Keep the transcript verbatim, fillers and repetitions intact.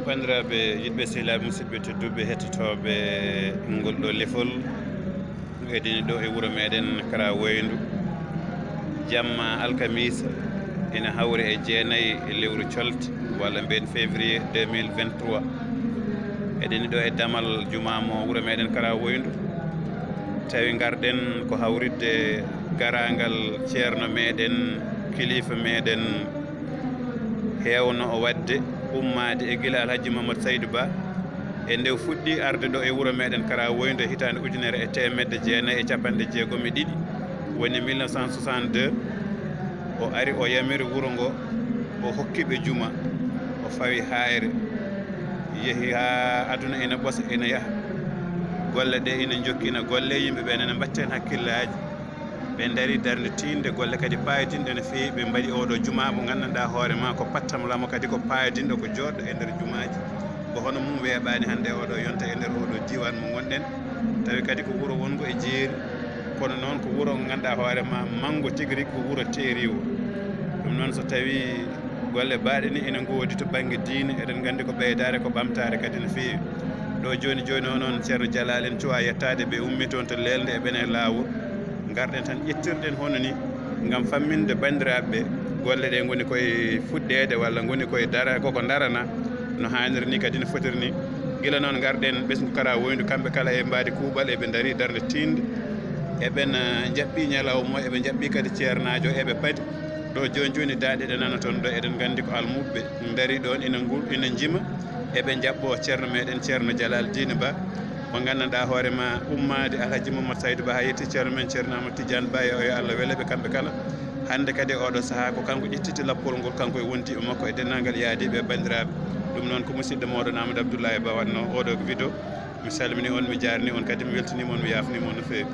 Banndiraaɓe yiɗɓe sehilaaɓe, musidɓe tedduɓe hettotooɓe ngol ɗo lefol, eɗen ɗo e wuro meɗen Kara Woyndu. Jamma alkamisa ina hawri e jeenayi e lewru colte walla mbiyen février deux mille vingt-trois. Eɗen ɗo e damal jumaa mo wuro meɗen Kara Woyndu. Tawi ngarɗen ko hawritde garaangal ceerno meɗen, kilifa meɗen, heewno o waɗde ummaade e gila Alhaji Mamadou Saydou Ba. E nde o fuɗɗi arde ɗo e wuro meɗen Kara Woyndu e hitaande ujunere e teemedde jeenayi e capanɗe jeegom e ɗiɗi, woni mille neuf cent soixante-deux, o ari o yamiri wuro ngo, o hokki ɓe juma, o fawi haayre, yehi haa aduna ina ɓosa, ina yaha. Golle ɗe ina njokkina, golle yimɓe ɓe ina mbatten hakkillaaji. Ɓe ndari darnde tiinde, golle kadi paayodinɗe no feewi. Ɓe mbaɗi oɗo juma mo nganndanɗaa hoore ma ko pattam lamo, kadi ko paayodinɗo, ko jooɗɗo e nder jumaaji. Ko hono mum weeɓaani hannde oɗo yonta e nder oɗo diiwaan mo ngonɗen, tawi kadi ko wuro wonngo e jeeri, kono noon ko wuro ngo ngannduɗaa hoore ma manngo tigi rigi, ko wuro teeriiwo. Ɗum noon, so tawi golle baaɗe ni ene ngoodi to bannge diine, eɗen nganndi ko ɓeydaare, ko ɓamtaare kadi no feewi. Ɗo jooni jooni o noon, Ceerno Jalal en cuwa yettaade, ɓe ummi toon to leelnde e ɓen e laawol. Ngarɗen tan ƴettirɗen hono ni ngam famminde banndiraaɓe ɓe golle ɗe ngoni koye fuɗɗeede walla ngoni koye dara, koko darana no haaniri ni, kadi no fotiri ni. Gila noon ngarɗen ɓesngu Kara Woyndu, kamɓe kala e mbaadi kuuɓal, eɓe ndari darnde tiinde, eɓen, eh, njaɓɓi ñalawma o, eɓe njaɓɓi kadi ceernaajo, eɓe padi. Ɗo jooni jooni daaɗe ɗe nana toon ɗo, eɗen nganndi ko almuɓɓe ndari ɗoon ina ngu-, ina njima, eɓe njaɓɓo ceerno meɗen, Ceerno Jalal Diine Ba, mo nganndanɗaa hoore ma ummaade Alhaji Mamadou Saydou Ba haa yetti ceerno men Ceerno Amadou Tidiane Ba, yo, yo Allah wele ɓe kamɓe kala. Hannde kadi e oɗo sahaa ko kanko ƴettiti lappol ngol, kanko e wondiiɓe makko e denndaangal yaadiiɓe e banndiraaɓe. Ɗum noon ko musidɗo mooɗon Amadou Abdoulaye Ba waɗno oɗo vidéo. Mi salmini on, mi jaarni on, kadi mi weltaniima on, mi yaafniima on no feewi.